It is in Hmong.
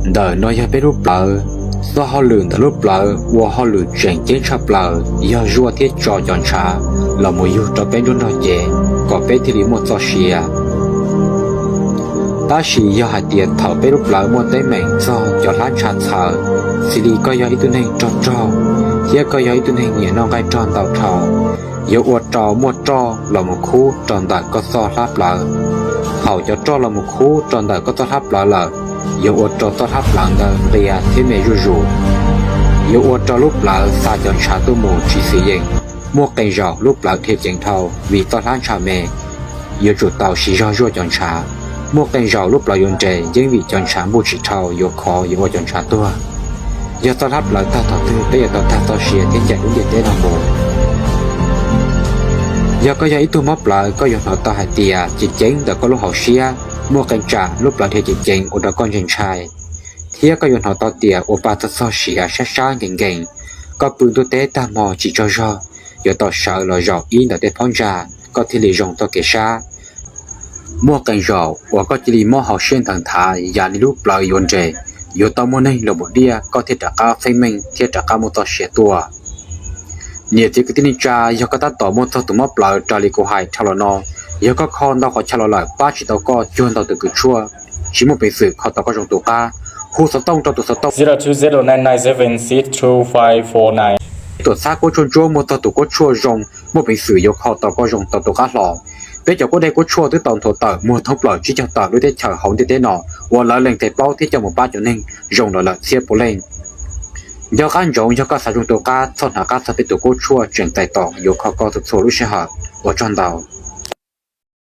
Ntawm no yog peb lub plawv. Txoj hauj lwm ntawm lub plawv uas hauj lwm tseem ceeb tshaj plaws yog zuaj thiab tso cov ntshav los mus yug rau peb nruab nrog cev kom peb thiaj li muaj txoj sia. Tab sis yog hais tias thaum peb lub plawv muaj teeb meem txog cov hlab ntsha txhaws, xws li koj yog ib tug neeg rog rog thiab koj yog ib tug neeg nyiam noj nqaij rog ntau dhau, yuav ua rau muaj roj los mus khub rau ntawm koj txoj hlab plawv. Thaum cov roj los mus khub rau ntawm koj txoj hlab plawv lawm, yuav ua rau txoj hlab plawv ntawd nqia thiab me zuj zus. Yuav ua rau lub plawv xa cov ntshav tuaj mus tsis xis yees. Muaj qee zaum lub plawv dhia ceev dhau vim txoj hlab ntsha me, yuav tsum tau siv zog zuaj cov ntshav. Muaj qee zaum lub plawv yuav nres yeeb vim cov ntshav npuj tsis dhau yuav khov yuav ua cov ntshav tuag. Yog txoj hlab plawv tag thaum twg peb yuav tau tag txoj sia thiab ncaim lub ntiaj teb no mus. Yog koj yog ib tug mob plawv, koj yuav hnov tau hais tias ceev ceev ntawm koj lub hauv siab. Muaj qee tsam lub plawv dhia ceev ceev ua rau koj ntshai ntshai, thiab koj yuav hnov tau tias ua pa txog txog siav sab sab nkees nkees. Koj pw ntuj teb tag hmo tsis tsaug zog, yuav tau sawv los zaum ib ntawm tej phab ntsa koj thiaj li zoo txoj kev sab. Muaj qee zaum uas koj cia li mob hauv siab nthaws nthav yam li lub plawv yuav nres, yuav tau muaj neeg los mus diaj koj thiaj rov qab feeb meej thiab rov qab muaj txoj sia tuaj. Niam txiv kwv tij neej tsa, yog koj tab tom muaj txog tus mob plawv raws li kuv hais dhau los no, yog koj kho ntau qhov chaw los lawm pab tsis tau koj cuag ntau tus kws tshuaj, tsis muaj peev xwm kho tau koj zoo tus qab, hu xov tooj rau tus xov tooj zero two zero nine nine seven six two five four nine. Tuam txhab kuab tshuaj ntsuab muaj txog tus kuab tshuaj zoo muaj peev xwm yuav kho tau koj zoo tau tus qab hlo. Peb cov kuab dej kuab tshuaj twb tau nthuav tawm muag thoob plaws tsib caug tawm lub teb chaws hauv ntiaj teb no uas lawv lees txais paub thiab coj mus pab cov neeg zoo los lawm txhiab puav leej. Nco qab ntsoov, yog koj xav zoo tus qab txhob hnav qab txog peb tus kuab tshuaj tseem txais tos yuav kho koj txhua txhua lub sij hawm. Ua tsaug ntau.